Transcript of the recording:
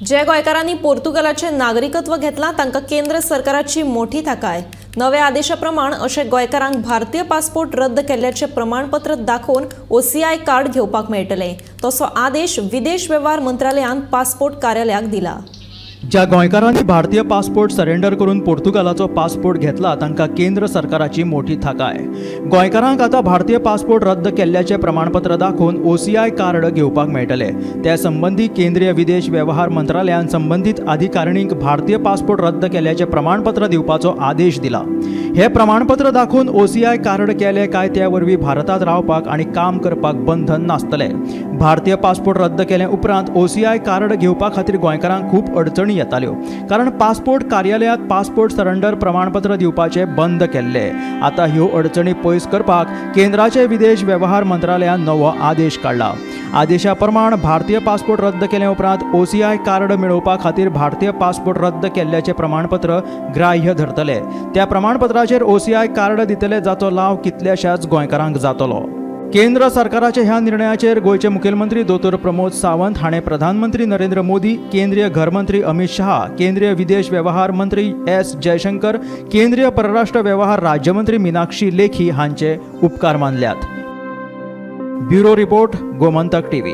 जे गोंयकारांनी पोर्तुगालाचे नागरिकत्व घेतला तांकां केंद्र सरकाराची मोठी थाकाय। नव्या आदेशा प्रमाण अशे गोंयकारांक भारतीय पासपोर्ट रद्द केल्ल्याचे प्रमाणपत्र दाखोवन ओसीआय कार्ड घेवपाक मेळटले, तसो आदेश विदेश वेव्हार मंत्रालयान पासपोर्ट कार्यालयाक दिला। ज्या गोंयकारांनी भारतीय पासपोर्ट सरेंडर करून पोर्तुगालाचो पासपोर्ट घेतला तांकां केंद्र सरकाराची मोठी थाकाय। गोंयकारांक आतां भारतीय पासपोर्ट रद्द केल्ल्याचें प्रमाणपत्र दाखोवन ओसीआय कार्ड घेवपाक मेळटले। त्या संबंदी केंद्रीय विदेश वेव्हार मंत्रालयान संबंदीत अधिकारिणींक भारतीय पासपोर्ट रद्द केल्ल्याचें प्रमाणपत्र दिवपाचो आदेश दिला। हे प्रमाणपत्र दाखोवन ओसीआय कार्ड केले काय त्या वरवीं भारतांत रावपाक आनी काम करपाक बंधन नासतले। भारतीय पासपोर्ट रद्द केले उपरांत ओसीआय कार्ड घेवपा खातीर गोंयकारांक खूब अडचणी येताल्यो, कारण पासपोर्ट कार्यालयांत पासपोर्ट सरेंडर प्रमाणपत्र दिवपाचे बंद केल्ले। आतां ह्यो अडचणी पयस करपाक केंद्राचे विदेश वेव्हार मंत्रालयान नवो आदेश काडला। आदेशा प्रमाण भारतीय पासपोर्ट रद्द केले उपरांत ओसीआय कार्ड मेळोवपा खातीर भारतीय पासपोर्ट रद्द केल्ल्याचें प्रमाणपत्र ग्राह्य धरतले। त्या प्रमाणपत्राचेर ओसीआय कार्ड दितले, जाचो लाव कितल्याशाच गोंयकारांक जातलो। केंद्र सरकाराच्या ह्या निर्णयाचेर गोंयचे मुखेलमंत्री दोतोर प्रमोद सावंत हाणें प्रधानमंत्री नरेंद्र मोदी, केंद्रीय घरमंत्री अमित शाह, केंद्रीय विदेश वेव्हार मंत्री एस जयशंकर, केंद्रीय परराष्ट्र वेव्हार राज्यमंत्री मीनाक्षी लेखी हांचे उपकार मानल्यात। Bureau report, Gomantak TV.